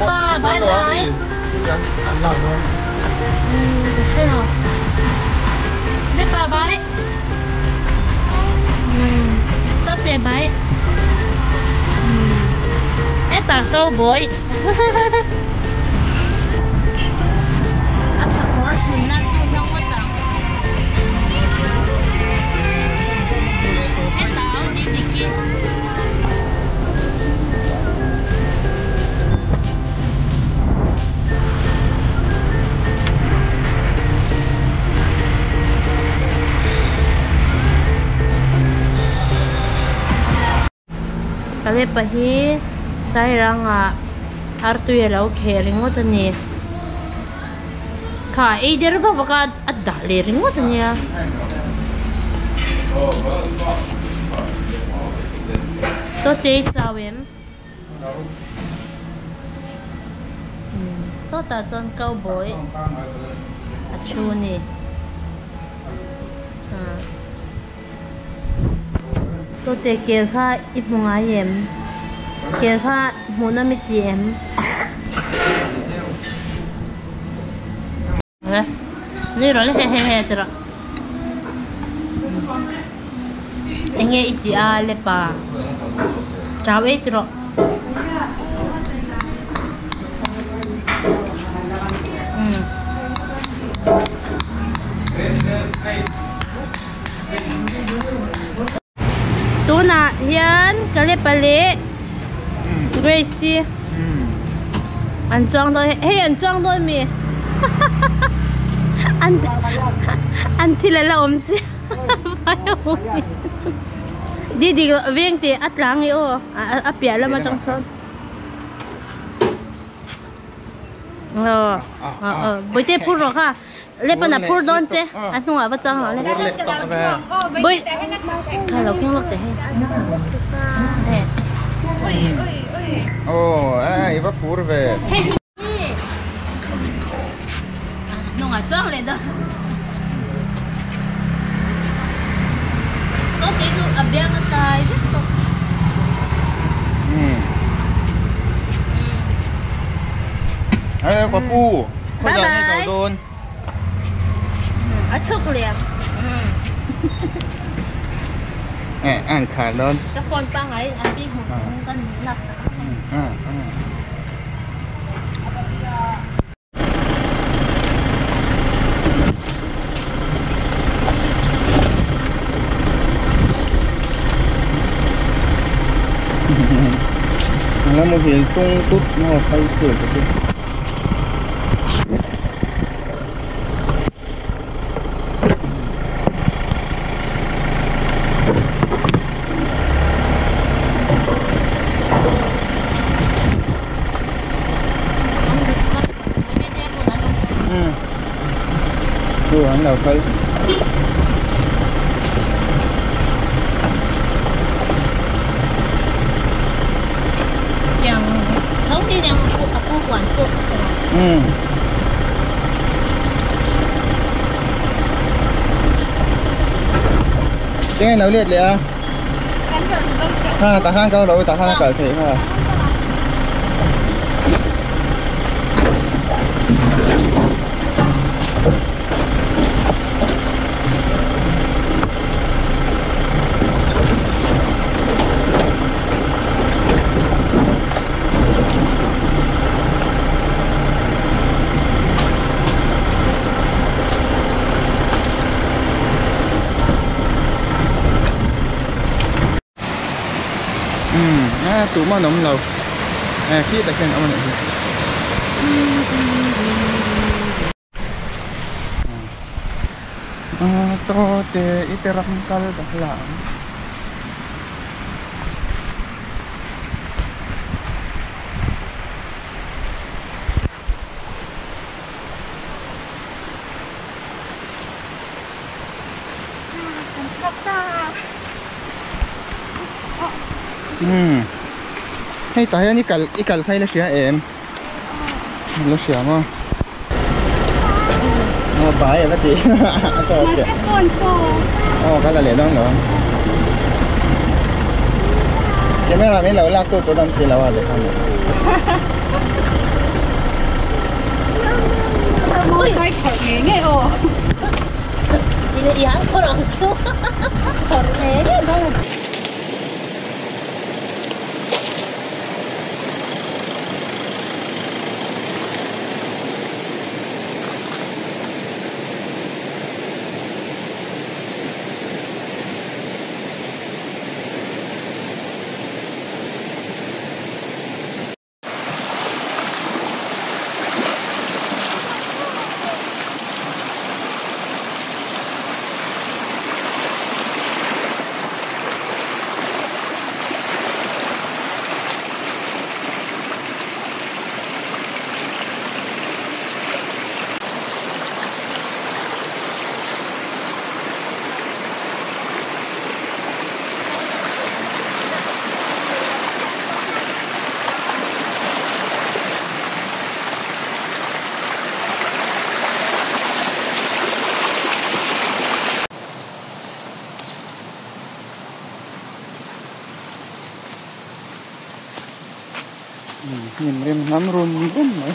Lepa bye bye. Lepa bye. Tote bye. Eta cowboy. Kalepa hi sairanga artui alo khe ringawt ani kha ei der vak vak a a dah leh ringawt ania. Tawte chau em? Sawtah chuan cowboy a thu a ni. Tawte kel kha i hmu ngai em? Kel kha hmuh nawm i ti em? Nui rawh le he he he ti rawh. Eng nge i tih a le pa? Chau ei ti rawh. Tunah hian Kalepa leh Grace hi an chuang dawn hei an chuang dawn mi an an thil a la awm si Didi veng tih a tlang i aw a piah lam atang sawn. Aw aw Bawihte phur rawh kha. Le pana phur dawn che a hnungah va chang rawh le bawih kha lo keng lawk teh hei oh ai va phur ve hnungah chuang leh dawn to te chu a biang a tai vek tawh Ê, có pu. Bye bye. A chhuk leh. Ê, an khar dawn. Ka phone pangai an pi hmu kan lak sak a. Nó muhil tung tut nó kal tur ka chu. Ừ an lo kal. Ừ. Cái này liệt liền. Ha, ta hang câu rồi, ta hang cởi thế ha. Tụ mà nóng lâu à khi ta khen ông này à to te iteram kal da la Hei tah hian i kal kha i la hria em? La hria maw? Aw bai a va ti a saw a piah. Aw ka la leh dawn lo. Camera min lo lak tu tur awm si lo a leh khan. I han khawrh ang chu. Khawrh ngei ngei dawn. Hnim rim hnam rum rum mai.